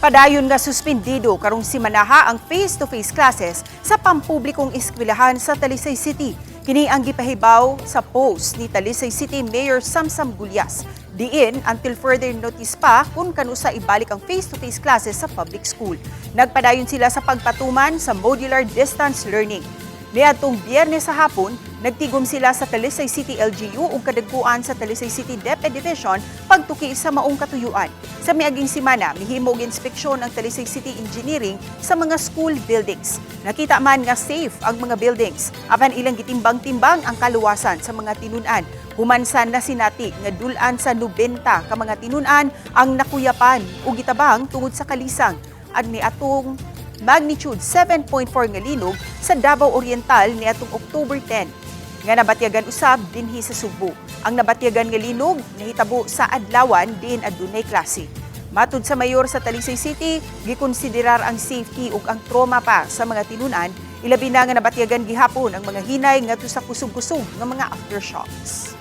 Padayon nga suspendido karong simanaha ang face-to-face classes sa pampublikong eskwelahan sa Talisay City. Kini ang gipahibaw sa post ni Talisay City Mayor Samsam Gullas. Diin until further notice pa kung kanusa ibalik ang face-to-face classes sa public school. Nagpadayon sila sa pagpatuman sa modular distance learning. Niadtong Biyernes sa hapon, nagtigom sila sa Talisay City LGU ug kadagkuan sa Talisay City DepEd Division pagtuki sa maong katuyuan. Sa miaging semana, mihimo og inspeksyon ang Talisay City Engineering sa mga school buildings. Nakita man nga safe ang mga buildings, apan ilang gitimbang-timbang ang kaluwasan sa mga tinun-an. Human sa nasinati nga dul-an sa 90 ka mga tinun-an ang nakuyapan ug gitabang tungod sa kalisang at niatong magnitude 7.4 nga linog sa Davao Oriental niadtong October 10 nga nabatyagan usab dinhi sa Sugbo. Ang nabatyagan nga linog nahitabo sa Adlawan diin adunay klase. Matud sa mayor sa Talisay City, gikonsiderar ang safety ug ang trauma pa sa mga tinun-an, ilabi na nga nabatyagan gihapon ang mga hinay ngadto sa kusog-kusog nga mga aftershocks.